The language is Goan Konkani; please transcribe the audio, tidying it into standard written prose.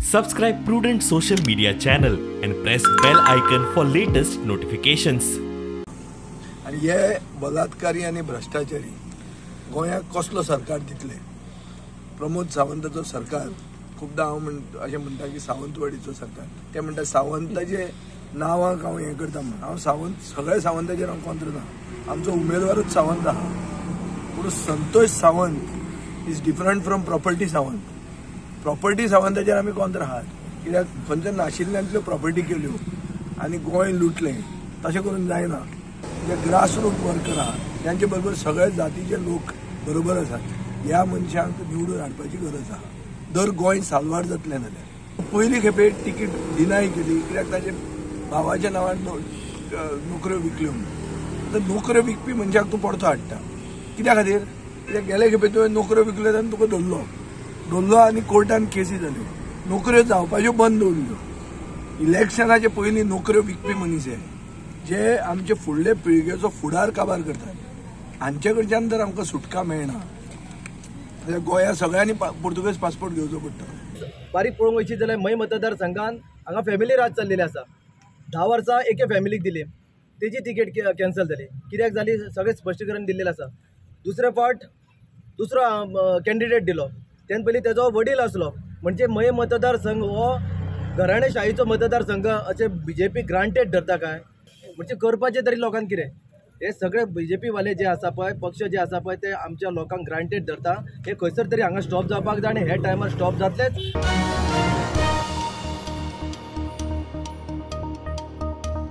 Subscribe Prudent Social Media channel and press bell icon for latest notifications. आनी हे बलात्कारी आनी भ्रष्टाचारी गोंयाक कसलो सरकार दितले? प्रमोद सावंताचो सरकार खुबदां हांव अशें म्हणटा की सावंतवाडीचो सरकार, ते म्हणटा सावंताचे नांवाक हांव हें करता म्हण. हांव सावंत, सगळे सावंताचेर हांव कोंत्र ना, आमचो उमेदवारूच सावंत आहा. पूण Santosh Sawant is different from property Sawant. Property सावंताचेर आमी कोंत्र आहात, कित्याक खंयच्या नाशिल्ल्यांतल्यो प्रॉपर्टी केल्यो आनी गोंय लुटलें, तशें करून जायना. जे ग्रासरूट वर्कर आहा त्यांचे बरोबर सगळे जातीचे लोक बरोबर आसात, ह्या मनशांक निवडून हाडपाची गरज आहा. दर गोंय साल्वार जातलें जाल्यार. पयली खेपे तिकीट डिनाय केली कित्याक ताचे भावाच्या नांवान नोकऱ्यो विकल्यो म्हणून. आतां नोकऱ्यो विकपी मनशाक तूं परतो हाडटा कित्या खातीर? कित्याक गेले खेपे तुवें नोकऱ्यो विकल्यो आनी तुका धरलो आनी कोर्टान केसी जाल्यो, नोकऱ्यो जावपाच्यो बंद उरल्यो. इलेक्शनाचे पयलीं नोकऱ्यो विकपी मनीस हे जे आमचे फुडले पिळगेचो फुडार काबार करतात, हांचे कडच्यान तर आमकां सुटका मेळना जाल्यार गोंया सगळ्यांनी पुर्तुगेज पासपोर्ट घेवचो पडटा. बारीक पळोवंक वचीत जाल्यार मय मतदारसंघान हांगा फॅमिली राज चल्लेली आसा. 10 वर्सां एके फॅमिलीक दिली, तेजी तिकेट कॅन्सल जाली. कित्याक जाली सगळें स्पश्टीकरण दिल्लें आसा. दुसरे फावट दुसरो कॅन्डिडेट दिलो, तेन पयलीं तेजो वडील आसलो. म्हणजे मय मतदारसंघ हो घराणेशाहीचो मतदारसंघ अशें बीजेपी ग्रांटेड धरता काय? म्हणजे करपाचें तरी लोकांक कितें? हे सगळे बीजेपी वाले जे आसा पळय, पक्ष जे आसा पळय, ते आमच्या लोकांक ग्रांटेड धरता. हे खंयसर तरी हांगा स्टॉप जावपाक जाय आनी हे टायमार स्टॉप जातलेच.